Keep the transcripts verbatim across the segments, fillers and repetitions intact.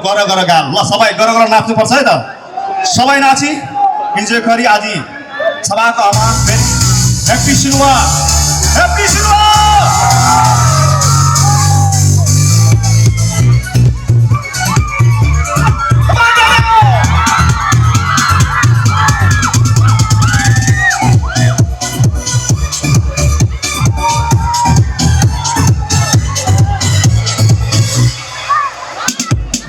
गर गर गाल। ल, सबै गर गर नाच्नुपर्छ है त। सबै नाची, enjoy गरी आजी। सभाको आह्वान फेरि Happy Silver, Happy Silver।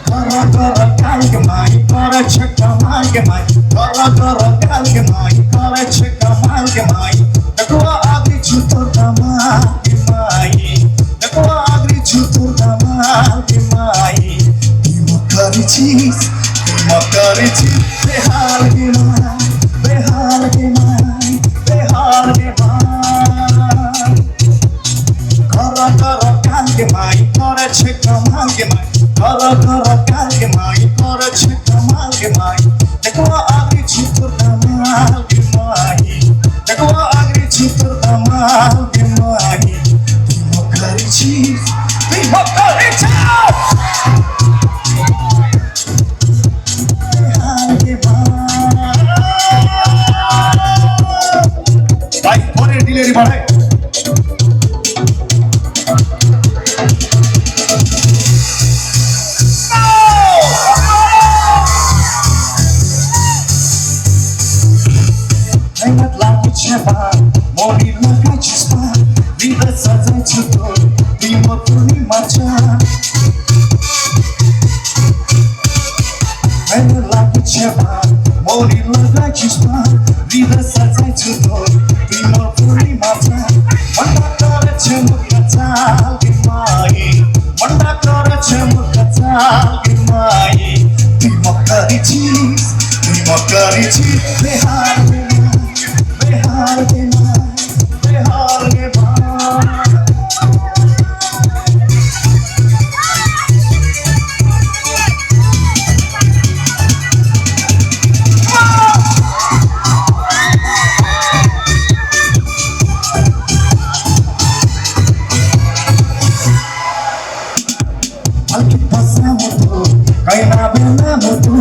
गर गर गाल गे माई, गर छेक्का माल गे माई, गर गर गाल गे माई, गर छेक्का माल गे माई। दगुवा आग्री छु तोर दमाल गे माई, दगुवा आग्री छु तोर दमाल गे माई। दिमाग करी चीज, दिमाग करी चीज, बेहाल गे माई, बेहाल गे माई, बेहाल गे माई। गर गर गाल गे माई, गर छेक्का माल गे माई, गर गर गाल गे माई, गर छेक्का माल गे माई। दगुवा आग्री छु तोर दमाल गे माई, दगुवा आग्री छु तोर दमाल गे माई। दिमाग करी चीज, दिमाग करी चीज। भाइ, फोन delivery बढाए। मेहनत लागिछ बा, मोडी लगाइछ बा, हृदय सजाइछ तोर, तिम्रो पूर्णिमा छ। मेहनत लागिछ बा, मोडी लगाइछ बा, हृदय सजाइछ तोर, तिम्रो पूर्णिमा छ। मन डाक्टर छ मुर्ख चाल गे माई, मन डाक्टर छ मुर्ख चाल गे माई। दिमाग करी चीज, दिमाग करी चीज, बेहाल गे माई, बेहाल गे माई, बेहाल गे माई। हल्की बसा मुतु, कैना बेना मुतु,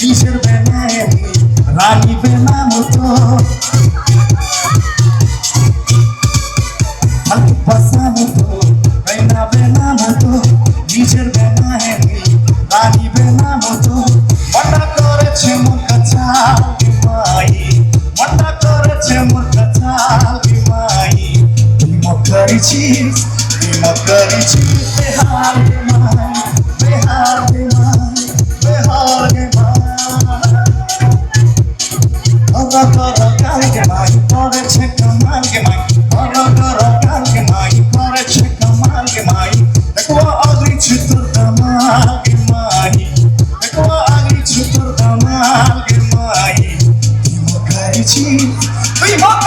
निशेर बेना एमी, रानी बेना मुतु। हल्की बसा मुतु, कैना बेना मुतु, निशेर बेना एमी, रानी बेना मुतु। मन डाक्टर छ मुर्ख चाल गे माई, मन डाक्टर छ मुर्ख चाल गे माई। दिमाग करी चीज, दिमाग करी चीज, बेहाल गे माई, बेहाल गे माई, बेहाल गे माई। गर गर गाल गे माई, गर छेक्का माल गे माई, गर गर गाल गे माई, गर छेक्का माल गे माई। दगुवा आग्री छु तोर दमाल गे माई, दगुवा आग्री छु तोर दमाल गे माई। दिमाग करी चीज, दिमाग